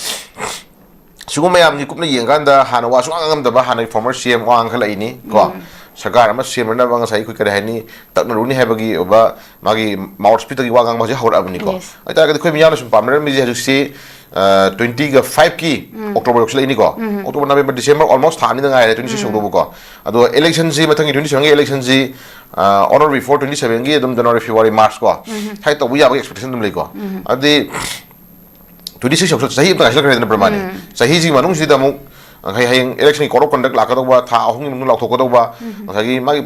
ꯁꯤꯒꯨꯝꯕ ꯃꯌꯥꯝꯁꯤ ꯀꯨꯞꯅ ꯌꯦꯡꯀꯥꯟꯗ ꯍꯥꯟꯅ ꯋꯥ ꯁꯨꯡꯉꯥꯡ ꯉꯥꯡꯉꯝꯗꯕ ꯍꯥꯟꯅꯒꯤ ꯐꯣꯔꯃꯔ ꯁꯤ ꯑꯦꯝ ꯋꯥ ꯉꯥꯡꯈꯠꯂꯛꯏꯅꯤ ꯀꯣ꯫ ꯁꯔꯀꯥꯔ ꯑꯃ ꯁꯦꯝꯅꯅꯕ ꯉꯁꯥꯏ ꯑꯩꯈꯣꯏ ꯀꯔꯤ ꯍꯥꯏꯅꯤ, ꯇꯛꯅꯔꯨꯅꯤ ꯍꯥꯏꯕꯒꯤ ꯑꯣꯏꯕ ꯃꯥꯒꯤ ꯃꯥꯎꯠ ꯁ꯭ꯄꯤꯠꯇꯒꯤ ꯋꯥ ꯉꯥꯡꯕ ꯍꯧꯖꯤꯛ ꯍꯧꯔꯛꯑꯕꯅꯤꯀꯣ꯫ Yes. ꯑꯗꯨ ꯑꯣꯏꯇꯥꯔꯒꯗꯤ ꯑꯩꯈꯣꯏ ꯃꯤꯌꯥꯝꯅ ꯁꯨꯝ ꯄꯥꯝꯅꯔꯝꯃꯤꯁꯦ ꯍꯧꯖꯤꯛꯁꯤ ꯇ꯭ꯋꯦꯟꯇꯤꯒ ꯐꯥꯏꯚꯀꯤ ꯑꯣꯛꯇꯣꯕꯔ ꯌꯧꯁꯤꯜꯂꯛꯏꯅꯤꯀꯣ꯫ ꯑꯣꯛꯇꯣꯕꯔ, ꯅꯣꯕꯦꯝꯕꯔ, ꯗꯤꯁꯦꯝꯕꯔ almost ꯊꯥ ꯑꯅꯤꯗ ꯉꯥꯏꯔꯦ, ꯇ꯭ꯋꯦꯟꯇꯤ ꯁꯤꯛꯁ ꯌꯧꯗꯧꯕꯀꯣ꯫ ꯑꯗꯣ ꯏꯂꯦꯛꯁꯟꯁꯤ ꯃꯊꯪꯒꯤ ꯇ꯭ꯋꯦꯟꯇꯤ ꯁꯚꯦꯟꯒꯤ ꯏꯂꯦꯛꯁꯟꯁꯤ on or before twenty sevenꯒꯤ ꯑꯗꯨꯝ ꯖꯅꯋꯥꯔꯤ, ꯐꯦꯕ꯭ꯔꯨꯋꯥꯔꯤ, ꯃꯥꯔꯆ ꯀꯣ ꯁ꯭ꯋꯥꯏ ꯇꯧꯕ ꯌꯥꯕꯒꯤ ꯑꯦꯛꯁꯄꯦꯛꯇꯦꯁꯟ ꯑꯗꯨꯝ ꯂꯩꯀꯣ꯫ ꯑꯗꯨꯗꯤ ꯇ꯭ꯋꯦꯟꯇꯤ ꯁꯤꯛꯁ ꯌꯧꯁꯜ ꯆꯍꯤ ꯑꯃꯇ ꯉꯥꯏꯁꯤꯜꯂꯛꯈ꯭ꯔꯦꯗꯅ ꯄ꯭ꯔꯃꯥꯅꯤ꯫ ꯆꯍꯤꯁꯤꯒꯤ ꯃꯅꯨꯡꯁꯤꯗ ꯑꯃꯨꯛ ꯍꯌꯦꯡ ꯍꯌꯦꯡ ꯏꯂꯦꯛꯁꯟꯒꯤ code of conduct ꯂꯥꯛꯀꯗꯧꯕ, ꯊꯥ ꯑꯍꯨꯝꯒꯤ ꯃꯅꯨꯡꯗ ꯂꯥꯎꯊꯣꯛꯀꯗꯧꯕ, ꯉꯁꯥꯏꯒꯤ ꯃꯥꯒꯤ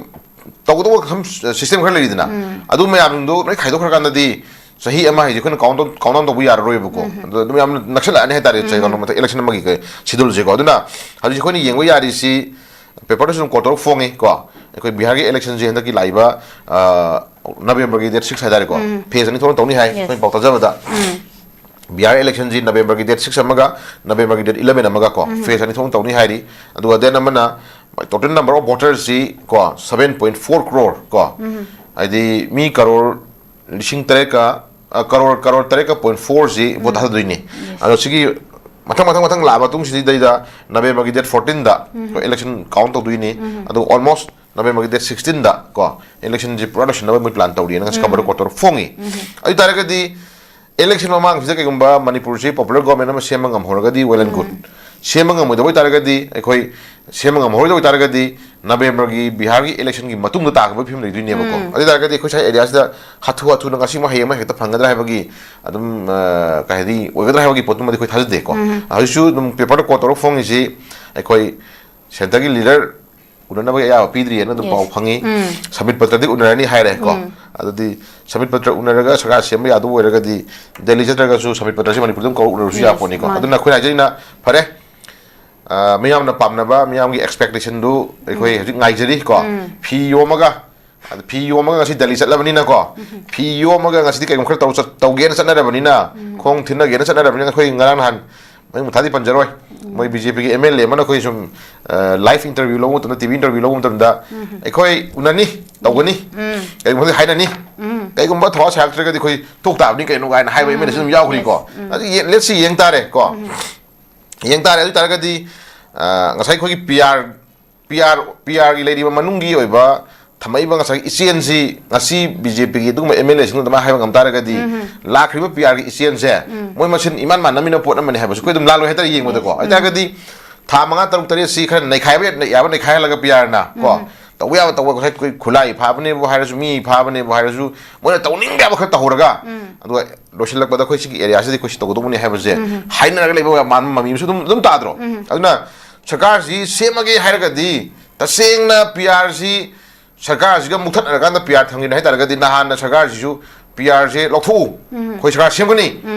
ꯇꯧꯒꯗꯧꯕ ꯁꯨꯝ ꯁꯤꯁꯇꯦꯝ ꯈꯔ ꯂꯩꯔꯤꯗꯅ, ꯑꯗꯨ ꯃꯌꯥꯝꯗꯣ ꯂꯣꯏ ꯈꯥꯏꯗꯣꯛꯈ꯭ꯔꯀꯥꯟꯗꯗꯤ ꯆꯍꯤ ꯑꯃ ꯍꯥꯏꯁꯦ ꯑꯩꯈꯣꯏꯅ ꯀꯥꯎꯟ ꯀꯥꯎꯟ ꯇꯧꯕ ꯌꯥꯔꯔꯣꯏꯕꯀꯣ꯫ ꯑꯗꯣ ꯑꯗꯨꯝ ꯌꯥꯝꯅ ꯅꯛꯁꯜꯂꯛꯑꯅꯤ ꯍꯥꯏꯇꯥꯔꯦ꯫ ꯆꯍꯤ ꯀꯥꯎꯟ ꯃꯊꯛ ꯏꯂꯦꯛꯁꯟ ꯑꯃꯒꯤ ꯁꯤꯗꯨꯜꯁꯦꯀꯣ꯫ ꯑꯗꯨꯅ ꯍꯧꯖꯤꯛ ꯑꯩꯈꯣꯏꯅ ꯌꯦꯡꯕ ꯌꯥꯔꯤꯁꯤ ꯄꯦꯄꯔꯗꯁꯨ ꯑꯗꯨꯝ ꯀꯣꯜ ꯇꯧꯔ ꯐꯣꯡꯉꯤ ꯀꯣ꯫ ꯑꯩꯈꯣꯏ ꯕꯤꯍꯥꯔꯒꯤ ꯏꯂꯦꯛꯁꯟꯁꯦ ꯍꯟꯗꯛꯀꯤ ꯂꯥꯛꯏꯕ ꯅꯕꯦꯝꯕꯔꯒꯤ ꯗꯦꯠ ꯁꯤꯛꯁ ꯍꯥꯏꯇꯥꯔꯦꯀꯣ, ꯐꯦꯁ ꯑꯅꯤ ꯊꯣꯛꯅ ꯇꯧꯅꯤ ꯍꯥꯏ ꯑꯩꯈꯣꯏꯅ ꯄꯥꯎ ꯇꯥꯖꯕꯗ꯫ ꯕꯤꯍꯥꯔ ꯏꯂꯦꯛꯁꯟꯁꯤ ꯅꯕꯦꯝꯕꯔꯒꯤ ꯗꯦꯠ ꯁꯤꯛꯁ ꯑꯃꯒ ꯅꯕꯦꯝꯕꯔꯒꯤ ꯗꯦꯠ ꯏꯂꯚꯦꯟ ꯑꯃꯒ ꯀꯣ, ꯐꯦꯁ ꯑꯅꯤ ꯊꯣꯛꯅ ꯇꯧꯅꯤ ꯍꯥꯏꯔꯤ꯫ ꯑꯗꯨꯒ ꯗꯦꯠ ꯑꯃꯅ total number of votersꯁꯤ ꯀꯣ, seven point four crore ꯀꯣ, ꯍꯥꯏꯗꯤ ꯃꯤ ꯀꯔꯣꯔ ꯂꯤꯁꯤꯡ ꯇꯔꯦꯠꯀ, ꯑ, ꯀꯔꯣꯔ, ꯀꯔꯣꯔ ꯇꯔꯦꯠꯀ ꯄꯣꯏꯟ ꯐꯣꯔꯁꯤ ꯚꯣꯠ ꯊꯥꯗꯗꯣꯏꯅꯤ꯫ ꯑꯗꯣ ꯁꯤꯒꯤ ꯃꯊꯪ, ꯃꯊꯪ, ꯃꯊꯪ ꯂꯥꯛꯑ ꯃꯇꯨꯡꯁꯤꯗꯩꯗ ꯅꯕꯦꯝꯕꯔꯒꯤ ꯗꯦꯠ ꯐꯣꯔꯇꯤꯟꯗ ꯑꯩꯈꯣꯏ ꯏꯂꯦꯛꯁꯟ ꯀꯥꯎꯟ ꯇꯧꯗꯣꯏꯅꯤ꯫ ꯑꯗꯨꯒ almost ꯅꯕꯦꯝꯕꯔꯒꯤ ꯗꯦꯠ ꯁꯤꯛꯁꯇꯤꯟꯗ ꯀꯣ, ꯏꯂꯦꯛꯁꯟꯁꯤ ꯄꯨꯔꯥ ꯂꯣꯏꯁꯤꯟꯅꯕ ꯃꯣꯏ ꯄ꯭ꯂꯥꯟ ꯇꯧꯔꯤꯅ ꯉꯁꯤ ꯈꯕꯔꯗ ꯀꯣꯠ ꯇꯧꯔ ꯐꯣꯡꯉꯤ꯫ ꯑꯗꯨ ꯑꯣꯏ ꯇꯥꯔꯒꯗꯤ ꯏꯂꯦꯛꯁꯟ ꯃꯃꯥꯡꯁꯤꯗ ꯀꯩꯒꯨꯝꯕ ꯃꯅꯤꯄꯨꯔꯁꯤ ꯄꯣꯄꯨꯂꯔ ꯒꯣꯔꯃꯦꯟ ꯑꯃ ꯁꯦꯝꯕ ꯉꯝꯍꯧꯔꯒꯗꯤ well and good꯫ ꯁꯦꯝꯕ ꯉꯝꯃꯣꯏꯗꯕ ꯑꯣꯏꯇꯥꯔꯒꯗꯤ, ꯑꯩꯈꯣꯏ ꯁꯦꯝꯕ ꯉꯝꯍꯧꯔꯣꯏꯗꯕ ꯑꯣꯏꯇꯥꯔꯒꯗꯤ ꯅꯕꯦꯝꯕꯔꯒꯤ ꯕꯤꯍꯥꯔꯒꯤ ꯏꯂꯦꯛꯁꯟꯒꯤ ꯃꯇꯨꯡꯗ ꯇꯥꯒꯗꯕꯒꯤ ꯐꯤꯕꯝ ꯂꯩꯗꯣꯏꯅꯦꯕꯀꯣ꯫ ꯑꯗꯨ ꯑꯣꯏ ꯇꯥꯔꯒꯗꯤ ꯑꯩꯈꯣꯏ ꯁ꯭ꯋꯥꯏ ꯑꯦꯔꯤꯌꯥꯁꯤꯗ ꯍꯥꯊꯨ ꯍꯥꯊꯨꯅ ꯉꯁꯤꯃꯛ ꯍꯌꯦꯡꯃꯛ ꯍꯦꯛꯇ ꯐꯪꯒꯗ꯭ꯔꯥ ꯍꯥꯏꯕꯒꯤ ꯑꯗꯨꯝ, ꯑ, ꯀꯩ ꯍꯥꯏꯅꯤ, ꯑꯣꯏꯒꯗ꯭ꯔꯥ ꯍꯥꯏꯕꯒꯤ ꯄꯣꯠꯇꯨꯃꯗꯤ ꯑꯩꯈꯣꯏ ꯊꯥꯖꯗꯦꯀꯣ꯫ ꯍꯧꯖꯤꯛꯁꯨ ꯑꯗꯨꯝ ꯄꯦꯄꯔꯗ ꯀꯣꯠ ꯇꯧꯔꯒ ꯐꯣꯡꯉꯤꯁꯤ ꯑꯩꯈꯣꯏ ꯁꯦꯟꯇꯔꯒꯤ ꯂꯤꯗꯔ ꯎꯅꯅꯕꯒꯤ ꯑꯌꯥꯕ ꯄꯤꯗ꯭ꯔꯤꯌꯦꯅ ꯑꯗꯨꯝ ꯄꯥꯎ ꯐꯪꯉꯤ꯫ ꯁꯃꯤꯠ ꯄꯇ꯭ꯔꯗꯤ ꯎꯅꯔꯅꯤ ꯍꯥꯏꯔꯦ ꯀꯣ꯫ ꯑꯗꯨꯗꯤ ꯁꯃꯤꯠ ꯄꯇ꯭ꯔ ꯎꯅꯔꯒ ꯁꯔꯀꯥꯔ ꯁꯦꯝꯕ ꯌꯥꯗꯕ ꯑꯣꯏꯔꯒꯗꯤ ꯗꯦꯜꯂꯤ ꯆꯠꯇ꯭ꯔꯒꯁꯨ ꯁꯃꯤꯠ ꯄꯇ꯭ꯔꯁꯤ ꯃꯅꯤꯄꯨꯔꯗ ꯑꯗꯨꯝ ꯀꯧꯔ ꯎꯅꯔꯁꯨ ꯌꯥꯄꯣꯠꯅꯤꯀꯣ꯫ ꯑꯗꯨꯅ ꯑꯩꯈꯣꯏꯅ ꯍꯥꯏꯖꯔꯤꯅ, ꯐꯔꯦ, ꯑ, ꯃꯤꯌꯥꯝꯅ ꯄꯥꯝꯅꯕ, ꯃꯤꯌꯥꯝꯒꯤ ꯑꯦꯛꯁꯄꯦꯛꯇꯦꯁꯟꯗꯨ ꯑꯩꯈꯣꯏ ꯍꯧꯖꯤꯛ ꯉꯥꯏꯖꯔꯤ ꯀꯣ꯫ ꯐꯤ ꯌꯣꯝꯃꯒ, ꯑꯗ ꯐꯤ ꯌꯣꯝꯃꯒ ꯉꯁꯤ ꯗꯦꯜꯂꯤ ꯆꯠꯂꯕꯅꯤꯅꯀꯣ, ꯐꯤ ꯌꯣꯝꯃꯒ ꯉꯁꯤꯗꯤ ꯀꯩꯒꯨꯝꯕ ꯈꯔ ꯇꯧ-, ꯆꯠ-, ꯇꯧꯒꯦꯅ ꯆꯠꯅꯔꯕꯅꯤꯅ, ꯈꯣꯡ ꯊꯤꯟꯅꯒꯦꯅ ꯆꯠꯅꯔꯕꯅꯤꯅ, ꯑꯩꯈꯣꯏ ꯉꯔꯥꯡ ꯅꯍꯥꯟ ꯃꯃꯤꯡ ꯃꯊꯥꯗꯤ ꯄꯟꯖꯔꯣꯏ꯫ ꯃꯣꯏ ꯕꯤ ꯖꯦ ꯄꯤꯒꯤ ꯑꯦꯝ ꯑꯦꯜ ꯑꯦ ꯑꯃꯅ ꯑꯩꯈꯣꯏ ꯁꯨꯝ ꯂꯥꯏꯐ ꯏꯟꯇꯔꯚꯤꯌꯨ ꯂꯧꯕ ꯃꯇꯝꯗ, ꯇꯤ ꯚꯤ ꯏꯟꯇꯔꯚꯤꯌꯨ ꯂꯧꯕ ꯃꯇꯝꯗ, ꯑꯩꯈꯣꯏ ꯎꯅꯅꯤ, ꯇꯧꯒꯅꯤ, ꯀꯩꯒꯨꯝꯕꯗꯤ ꯍꯥꯏꯅꯅꯤ, ꯀꯩꯒꯨꯝꯕ ꯊꯧꯋꯥ ꯁꯥꯔꯛꯇ꯭ꯔꯒꯗꯤ ꯑꯩꯈꯣꯏ ꯇꯣꯛ ꯇꯥꯕꯅꯤ ꯀꯩꯅꯣ ꯀꯥꯏꯅ ꯍꯥꯏꯕ ꯑꯦꯝ ꯑꯦꯜ ꯑꯦꯁꯨ ꯑꯗꯨꯝ ꯌꯥꯎꯈ꯭ꯔꯤꯀꯣ꯫ ꯑꯗꯨ ꯌꯦ-, let's see, ꯌꯦꯡ ꯇꯥꯔꯦ ꯀꯣ꯫ ꯌꯦꯡ ꯇꯥꯔꯦ꯫ ꯑꯗꯨ ꯑꯣꯏ ꯇꯥꯔꯒꯗꯤ, ꯑ, ꯉꯁꯥꯏ ꯑꯩꯈꯣꯏꯒꯤ ꯄꯤ ꯑꯥꯔ, ꯄꯤ ꯑꯥꯔ, ꯄꯤ ꯑꯥꯔꯒꯤ ꯂꯩꯔꯤꯕ ꯃꯅꯨꯡꯒꯤ ꯑꯣꯏꯕ ꯊꯝꯃꯛꯏꯕ ꯉꯁꯥꯏ ꯏꯆꯦꯜꯁꯤ ꯉꯁꯤ ꯕꯤ ꯖꯦ ꯄꯤꯒꯤ ꯑꯗꯨꯒꯨꯝꯕ ꯑꯦꯝ ꯑꯦꯜ ꯑꯦꯁꯤꯡꯗꯨ ꯑꯗꯨꯃꯥꯏꯅ ꯍꯥꯏꯕ ꯉꯝ ꯇꯥꯔꯒꯗꯤ, ꯂꯥꯛꯈ꯭ꯔꯤꯕ ꯄꯤ ꯑꯥꯔꯒꯤ ꯏꯆꯦꯜꯁꯦ ꯃꯣꯏ ꯃꯁꯦꯟ ꯏꯃꯥꯟ ꯃꯥꯟꯅꯃꯤꯟꯅꯕ ꯄꯣꯠ ꯑꯃꯅꯤ ꯍꯥꯏꯕꯁꯨ ꯑꯩꯈꯣꯏ ꯑꯗꯨꯝ ꯂꯥꯜꯂꯣꯏ ꯍꯥꯏꯇꯥꯔꯦ ꯌꯦꯡꯕꯗꯀꯣ꯫ ꯑꯗꯨ ꯑꯣꯏ ꯇꯥꯔꯒꯗꯤ ꯊꯥ ꯃꯉꯥ, ꯇꯔꯨꯛ, ꯇꯔꯦꯠꯁꯤ ꯈꯔ ꯅꯩꯈꯥꯏꯕ ꯌꯥ-, ꯌꯥꯕ ꯅꯩꯈꯥꯏꯍꯜꯂꯒ ꯄꯤ ꯑꯥꯔꯅ ꯀꯣ, ꯇꯧꯕ ꯌꯥꯕ ꯇꯧꯕ, ꯉꯁꯥꯏ ꯑꯩꯈꯣꯏ ꯈꯨꯠꯂꯥꯏ ꯐꯥꯕꯅꯦꯕꯨ ꯍꯥꯏꯔꯁꯨ, ꯃꯤ ꯐꯥꯕꯅꯦꯕꯨ ꯍꯥꯏꯔꯁꯨ, ꯃꯣꯏꯅ ꯇꯧꯅꯤꯡꯕ ꯌꯥꯕ ꯈꯔ ꯇꯧꯍꯧꯔꯒ, ꯑꯗꯨꯒ ꯂꯣꯏꯁꯤꯜꯂꯛꯄꯗ ꯑꯩꯈꯣꯏ ꯁꯤꯒꯤ ꯑꯦꯔꯤꯌꯥꯁꯤꯗꯤ ꯑꯩꯈꯣꯏ ꯁꯤ ꯇꯧꯒꯗꯧꯕꯅꯤ ꯍꯥꯏꯕꯁꯦ ꯍꯥꯏꯅꯔꯒ ꯂꯩꯕ ꯃꯥꯟꯕ ꯃꯃꯤ ꯑꯃꯁꯨ ꯑꯗꯨꯝ, ꯑꯗꯨꯝ ꯇꯥꯗ꯭ꯔꯣ? ꯑꯗꯨꯅ ꯁꯔꯀꯥꯔꯁꯤ ꯁꯦꯝꯃꯒꯦ ꯍꯥꯏꯔꯒꯗꯤ ꯇꯁꯦꯡꯅ ꯄꯤ ꯑꯥꯔꯁꯤ ꯁꯔꯀꯥꯔꯁꯤꯒ ꯃꯨꯛꯊꯠꯅꯔꯀꯥꯟꯗ ꯄꯤ ꯑꯥꯔ ꯊꯝꯒꯦ ꯍꯥꯏ ꯇꯥꯔꯒꯗꯤ ꯅꯍꯥꯟꯅ ꯁꯔꯀꯥꯔꯁꯤꯁꯨ ꯄꯤ ꯑꯥꯔꯁꯦ ꯂꯧꯊꯣꯛꯎ, ꯑꯩꯈꯣꯏ ꯁꯔꯀꯥꯔ ꯁꯦꯝꯒꯅꯤ,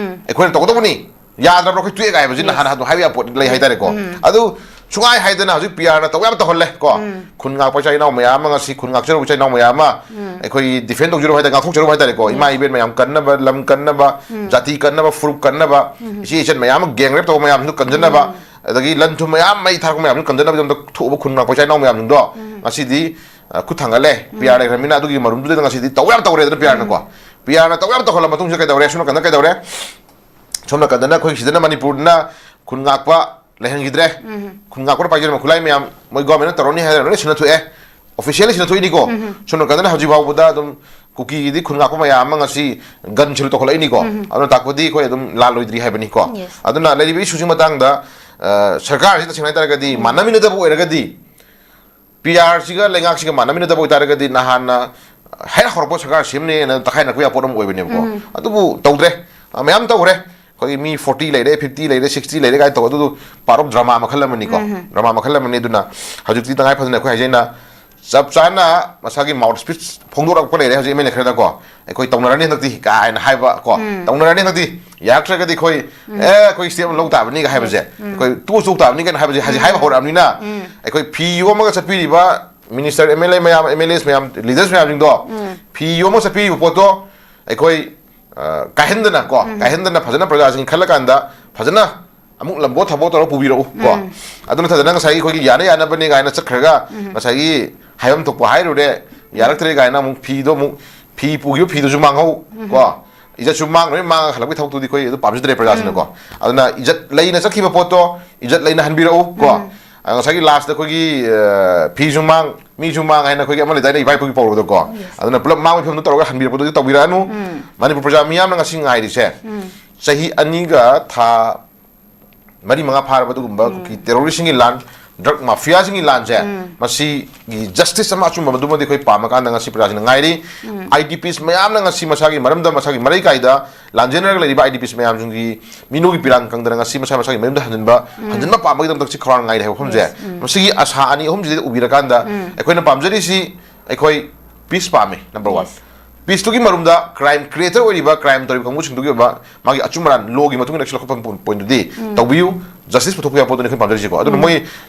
ꯑꯩꯈꯣꯏꯅ ꯇꯧꯒꯗꯧꯕꯅꯤ, ꯌꯥꯗ꯭ꯔꯕ꯭ꯔꯥ ꯑꯩꯈꯣꯏ ꯇꯣꯛꯑꯦ ꯀꯥꯏ ꯍꯥꯏꯕꯁꯤ ꯅꯍꯥꯟ ꯑꯗꯨꯝ ꯍꯥꯏꯕ ꯌꯥꯕ ꯄꯣꯠ ꯂꯩ ꯍꯥꯏꯇꯥꯔꯦꯀꯣ꯫ ꯑꯗꯨ ꯁꯨꯡꯍꯥꯏ ꯍꯥꯏꯗꯅ ꯍꯧꯖꯤꯛ ꯄꯤ ꯑꯥꯔꯅ ꯇꯧꯕ ꯌꯥꯕ ꯇꯧꯍꯜꯂꯦ ꯀꯣ꯫ ꯈꯨꯟ ꯉꯥꯛꯄ ꯏꯆꯥ ꯏꯅꯥꯎ ꯃꯌꯥꯝ ꯑꯃ, ꯉꯁꯤ ꯈꯨꯟ ꯉꯥꯛꯆꯔꯨꯕ ꯏꯆꯥ ꯏꯅꯥꯎ ꯃꯌꯥꯝ ꯑꯃ ꯑꯩꯈꯣꯏꯒꯤ ꯗꯤꯐꯦꯟ ꯇꯧꯖꯔꯨꯕ ꯍꯥꯏꯇꯥꯔꯦ, ꯉꯥꯛꯊꯣꯛꯆꯔꯨꯕ ꯍꯥꯏꯇꯥꯔꯦꯀꯣ꯫ ꯏꯃꯥ ꯏꯕꯦꯟ ꯃꯌꯥꯝ ꯀꯟꯅꯕ, ꯂꯝ ꯀꯟꯅꯕ, ꯖꯥꯇꯤ ꯀꯟꯅꯕ, ꯐꯨꯔꯨꯞ ꯀꯟꯅꯕ, ꯏꯆꯦ ꯏꯆꯟ ꯃꯌꯥꯝ ꯑꯃ ꯒꯦꯡ ꯔꯦꯞ ꯇꯧꯕ ꯃꯌꯥꯝꯗꯨ ꯀꯟꯖꯅꯕ, ꯑꯗꯒꯤ ꯂꯟ ꯊꯨꯝ ꯃꯌꯥꯝ ꯃꯩ ꯊꯥꯔꯛꯄ ꯃꯌꯥꯝꯗꯨ ꯀꯟꯖꯅꯕꯒꯤꯗꯃꯛꯇ ꯊꯣꯛꯎꯕ ꯈꯨꯟ ꯉꯥꯛꯄ ꯏꯆꯥ ꯏꯅꯥꯎ ꯃꯌꯥꯝꯁꯤꯡꯗꯣ ꯉꯁꯤꯗꯤ, ꯑ, ꯈꯨꯠ ꯊꯥꯡꯒꯠꯂꯦ꯫ ꯄꯤ ꯑꯥꯔ ꯂꯩꯈ꯭ꯔꯕꯅꯤꯅ ꯑꯗꯨꯒꯤ ꯃꯔꯨꯝꯗꯨꯗ ꯉꯁꯤꯗꯤ ꯇꯧꯕ ꯌꯥꯕ ꯇꯧꯔꯦꯗꯅ ꯄꯤ ꯑꯥꯔꯅꯀꯣ꯫ ꯄꯤ ꯑꯥꯔꯅ ꯇꯧꯕ ꯌꯥꯕ ꯇꯧꯍꯜꯂ ꯃꯇꯨꯡꯁꯤꯗ ꯀꯩꯗꯧꯔꯦ? ꯁꯣꯝ ꯅꯥꯀꯟꯗ ꯀꯩꯗꯧꯔꯦ? ꯁꯣꯝ ꯅꯥꯀꯟꯗꯅ ꯑꯩꯈꯣꯏ ꯁꯤꯗꯅ ꯃꯅꯤꯄꯨꯔꯗꯅ ꯈꯨꯟ ꯉꯥꯛꯄ ꯂꯩꯍꯟꯈꯤꯗ꯭ꯔꯦ꯫ ꯈꯨꯟ ꯉꯥꯛꯄꯅ ꯄꯥꯏꯖꯔꯝꯕ ꯈꯨꯠꯂꯥꯏ ꯃꯌꯥꯝ ꯃꯣꯏ ꯒꯣꯔꯃꯦꯟꯅ ꯇꯧꯔꯅꯤ ꯍꯥꯏꯗꯅ ꯂꯣꯏꯅ ꯁꯤꯟꯅ ꯊꯣꯛꯑꯦ꯫ ꯑꯣꯐꯤꯁꯤꯌꯦꯜꯂꯤ ꯁꯤꯟꯅ ꯊꯣꯛꯏꯅꯤꯀꯣ꯫ ꯁꯣꯝ ꯅꯥꯀꯟꯗꯅ ꯍꯧꯖꯤꯛ ꯐꯥꯎꯕꯗ ꯑꯗꯨꯝ ꯀꯨꯀꯤꯒꯤꯗꯤ ꯈꯨꯟ ꯉꯥꯛꯄ ꯃꯌꯥꯝ ꯑꯃ ꯉꯁꯤ ꯒꯟ ꯁꯦꯂꯨꯠ ꯇꯧꯈꯠꯂꯛꯏꯅꯤꯀꯣ꯫ ꯑꯗꯨꯅ ꯇꯥꯛꯄꯗꯤ ꯑꯩꯈꯣꯏ ꯑꯗꯨꯝ ꯂꯥꯜꯂꯣꯏꯗ꯭ꯔꯤ ꯍꯥꯏꯕꯅꯤꯀꯣ꯫ Yes. ꯑꯗꯨꯅ ꯂꯩꯔꯤꯕ ꯏꯁꯨꯁꯤ ꯃꯇꯥꯡꯗ, ꯑ, ꯁꯔꯀꯥꯔꯁꯤ ꯇꯁꯦꯡꯅ ꯍꯥꯏꯇꯥꯔꯒꯗꯤ ꯃꯥꯟꯅꯃꯤꯟꯅꯗꯕ ꯑꯣꯏꯔꯒꯗꯤ ꯄꯤ ꯑꯥꯔꯁꯤꯒ ꯂꯩꯉꯥꯛꯁꯤꯒ ꯃꯥꯟꯅꯃꯤꯟꯅꯗꯕ ꯑꯣꯏꯇꯥꯔꯒꯗꯤ ꯅꯍꯥꯟꯅ ꯍꯦꯛ ꯍꯧꯔꯛꯄ ꯁꯔꯀꯥꯔ ꯁꯦꯝꯅꯦꯅ ꯇꯛꯈꯥꯏꯅꯔꯛꯄ ꯌꯥꯕ ꯄꯣꯠ ꯑꯃ ꯑꯣꯏꯕꯅꯦꯕꯀꯣ꯫ ꯑꯗꯨꯕꯨ ꯇꯧꯗ꯭ꯔꯦ꯫ ꯑ, ꯃꯌꯥꯝ ꯇꯧꯈ꯭ꯔꯦ꯫ ꯑꯩꯈꯣꯏꯒꯤ ꯃꯤ ꯐꯣꯔꯇꯤ ꯂꯩꯔꯦ, ꯐꯤꯐꯇꯤ ꯂꯩꯔꯦ, ꯁꯤꯛꯁꯇꯤ ꯂꯩꯔꯦ ꯀꯥꯏꯅ ꯇꯧꯕ ꯑꯗꯨꯗꯨ part of drama ꯃꯈꯜ ꯑꯃꯅꯤꯀꯣ꯫ Drama ꯃꯈꯜ ꯑꯃꯅꯤ꯫ ꯑꯗꯨꯅ ꯍꯧꯖꯤꯛꯇꯤ ꯇꯉꯥꯏ ꯐꯗꯅ ꯑꯩꯈꯣꯏ ꯍꯥꯏꯖꯩꯅ ꯆꯞ ꯆꯥꯅ ꯃꯁꯥꯒꯤ mouth speech ꯐꯣꯡꯗꯣꯔꯛꯄ ꯂꯩꯔꯦ ꯍꯧꯖꯤꯛ ꯑꯦꯝ ꯑꯦꯜ ꯑꯦ ꯈꯔꯗꯀꯣ꯫ ꯑꯩꯈꯣꯏ ꯇꯧꯅꯔꯅꯤ ꯍꯟꯗꯛꯇꯤ ꯀꯥꯏꯅ ꯍꯥꯏꯕ ꯀꯣ꯫ ꯇꯧꯅꯔꯅꯤ ꯍꯟꯗꯛꯇꯤ꯫ ꯌꯥꯔꯛꯇ꯭ꯔꯒꯗꯤ ꯑꯩꯈꯣꯏ, ꯑꯦ, ꯑꯩꯈꯣꯏ step ꯑꯃ ꯂꯧ ꯇꯥꯕꯅꯤꯒ ꯍꯥꯏꯕꯁꯦ꯫ ꯑꯩꯈꯣꯏ ꯇꯣꯛꯑ ꯇꯣꯛ ꯇꯥꯕꯅꯤ ꯀꯥꯏꯅ ꯍꯥꯏꯕꯁꯦ ꯍꯧꯖꯤꯛ ꯍꯥꯏꯕ ꯍꯧꯔꯛꯑꯕꯅꯤꯅ ꯑꯩꯈꯣꯏ ꯐꯤ ꯌꯣꯝꯃꯒ ꯆꯠꯄꯤꯔꯤꯕ minister, ꯑꯦꯝ ꯑꯦꯜ ꯑꯦ ꯃꯌꯥꯝ, ꯑꯦꯝ ꯑꯦꯜ ꯑꯦꯁ ꯃꯌꯥꯝ, leaders ꯃꯌꯥꯝꯁꯤꯡꯗꯣ ꯐꯤ ꯌꯣꯝꯃꯒ ꯆꯠꯄꯤꯔꯤꯕ ꯄꯣꯠꯇꯣ ꯑꯩꯈꯣꯏ, ꯑ, ꯀꯥꯏꯍꯟꯗꯅ ꯀꯣ, ꯀꯥꯏꯍꯟꯗꯅ ꯐꯖꯅ ꯄ꯭ꯔꯖꯥꯁꯤꯡ ꯈꯜꯂꯀꯥꯟꯗ ꯐꯖꯅ ꯑꯃꯨꯛ ꯂꯝꯕꯣ ꯊꯕꯣ ꯇꯧꯔꯒ ꯄꯨꯕꯤꯔꯛꯎ ꯀꯣ꯫ ꯑꯗꯨ ꯅꯠꯇꯗ ꯅꯪ ꯉꯁꯥꯏꯒꯤ ꯑꯩꯈꯣꯏꯒꯤ ꯌꯥꯅ ꯌꯥꯅꯕꯅꯤ ꯀꯥꯏꯅ ꯆꯠꯈ꯭ꯔꯒ ꯉꯁꯥꯏꯒꯤ ꯍꯥꯏꯐꯝ ꯊꯣꯛꯄ ꯍꯥꯏꯔꯨꯔꯦ, ꯌꯥꯔꯛꯇ꯭ꯔꯦ ꯀꯥꯏꯅ ꯑꯃꯨꯛ ꯐꯤꯗꯣ ꯑꯃꯨꯛ, ꯐꯤ ꯄꯨꯈꯤꯕ ꯐꯤꯗꯨꯁꯨ ꯃꯥꯡꯍꯧ ꯀꯣ, ꯏꯖꯠꯁꯨ ꯃꯥꯡ, ꯂꯣꯏ ꯃꯥꯡꯉꯒ ꯍꯜꯂꯛꯄꯒꯤ ꯊꯕꯛꯇꯨꯗꯤ ꯑꯩꯈꯣꯏ ꯑꯗꯨ ꯄꯥꯝꯖꯗ꯭ꯔꯦ ꯄ꯭ꯔꯖꯥꯁꯤꯅꯀꯣ꯫ ꯑꯗꯨꯅ ꯏꯖꯠ ꯂꯩꯅ ꯆꯠꯈꯤꯕ ꯄꯣꯠꯇꯣ ꯏꯖꯠ ꯂꯩꯅ ꯍꯟꯕꯤꯔꯛꯎ ꯀꯣ꯫ ꯑ, ꯉꯁꯥꯏꯒꯤ ꯂꯥꯁꯇ ꯑꯩꯈꯣꯏꯒꯤ, ꯑ, ꯐꯤꯁꯨ ꯃꯥꯡ, ꯃꯤꯁꯨ ꯃꯥꯡ ꯍꯥꯏꯅ ꯑꯩꯈꯣꯏꯒꯤ ꯑꯃ ꯂꯩꯗꯥꯏꯅꯦ, ꯏꯄꯥ ꯏꯄꯨꯒꯤ ꯄꯥꯎꯔꯧꯗꯀꯣ꯫ ꯑꯗꯨꯅ ꯄꯨꯂꯞ ꯃꯥꯡꯕꯒꯤ ꯐꯤꯕꯝꯗ ꯇꯧꯔꯒ ꯍꯟꯕꯤꯔꯛꯄꯗꯨꯗꯤ ꯇꯧꯕꯤꯔꯛꯑꯅꯨ꯫ ꯃꯅꯤꯄꯨꯔ ꯄ꯭ꯔꯖꯥ ꯃꯤꯌꯥꯝꯅ ꯉꯁꯤ ꯉꯥꯏꯔꯤꯁꯦ ꯆꯍꯤ ꯑꯅꯤꯒ ꯊꯥ ꯃꯔꯤ ꯃꯉꯥ ꯐꯥꯔꯕ ꯑꯗꯨꯒꯨꯝꯕ ꯀꯨꯀꯤ ꯇꯦꯔꯣꯔꯤꯁꯁꯤꯡꯒꯤ ꯂꯥꯟ, ꯗ꯭ꯔꯒ ꯃꯥꯐꯤꯌꯥꯁꯤꯡꯒꯤ ꯂꯥꯟꯁꯦ, ꯃꯁꯤꯒꯤ ꯖꯁꯇꯤꯁ ꯑꯃ ꯑꯆꯨꯝꯕ ꯑꯗꯨꯃꯗꯤ ꯑꯩꯈꯣꯏ ꯄꯥꯝꯃꯀꯥꯟꯗ ꯉꯁꯤ ꯄ꯭ꯔꯖꯥꯁꯤꯡꯅ ꯉꯥꯏꯔꯤ꯫ ꯑꯥꯏ ꯗꯤ ꯄꯤꯁ ꯃꯌꯥꯝꯅ ꯉꯁꯤ ꯃꯁꯥꯒꯤ ꯃꯔꯝꯗ, ꯃꯁꯥꯒꯤ ꯃꯔꯩ ꯀꯥꯏꯗ ꯂꯥꯟꯖꯦꯟꯅꯔꯒ ꯂꯩꯔꯤꯕ ꯑꯥꯏ ꯗꯤ ꯄꯤꯁ ꯃꯌꯥꯝꯁꯤꯡꯒꯤ ꯃꯤꯅꯨꯒꯤ ꯄꯤꯔꯥꯡ ꯀꯪꯗꯅ ꯉꯁꯤ ꯃꯁꯥ ꯃꯁꯥꯒꯤ ꯃꯌꯨꯝꯗ ꯍꯟꯖꯤꯟꯕ, ꯍꯟꯖꯤꯟꯕ ꯄꯥꯝꯕꯒꯤꯗꯃꯛꯇ ꯁꯤ ꯈꯧꯔꯥꯡꯅ ꯉꯥꯏꯔꯤ ꯍꯥꯏꯕ ꯋꯥꯐꯝꯁꯦ, ꯃꯁꯤꯒꯤ ꯑꯁꯥ ꯑꯅꯤ ꯑꯍꯨꯝꯁꯤꯗ ꯎꯕꯤꯔꯀꯥꯟꯗ ꯑꯩꯈꯣꯏꯅ ꯄꯥꯝꯖꯔꯤꯁꯤ, ꯑꯩꯈꯣꯏ ꯄꯤꯁ ꯄꯥꯝꯃꯤ, ꯅꯝꯕꯔ ꯋꯥꯟ꯫ ꯄꯤꯁꯇꯨꯒꯤ ꯃꯔꯨꯝꯗ ꯀ꯭ꯔꯥꯏꯝ ꯀ꯭ꯔꯤꯌꯦꯇꯔ ꯑꯣꯏꯔꯤꯕ, ꯀ꯭ꯔꯥꯏꯝ ꯇꯧꯔꯤꯕ ꯀꯥꯡꯕꯨꯁꯤꯡꯗꯨꯒꯤ ꯑꯣꯏꯕ ꯃꯥꯒꯤ ꯑꯆꯨꯝ ꯑꯔꯥꯟ ꯂꯣꯒꯤ ꯃꯇꯨꯡ ꯏꯟꯅ ꯑꯦꯛꯁꯟ ꯂꯧꯈꯠꯄ ꯄꯣꯏꯟꯗꯨꯗꯤ ꯇꯧꯕꯤꯌꯨ꯫ ꯖꯁꯇꯤꯁ ꯄꯨꯊꯣꯛꯄ ꯌꯥꯕ ꯄꯣꯠꯇꯨꯅꯤ ꯑꯩꯈꯣꯏ ꯄꯥꯝꯖꯔꯤꯁꯤꯀꯣ꯫ ꯑꯗꯨꯅ ꯃꯣꯏ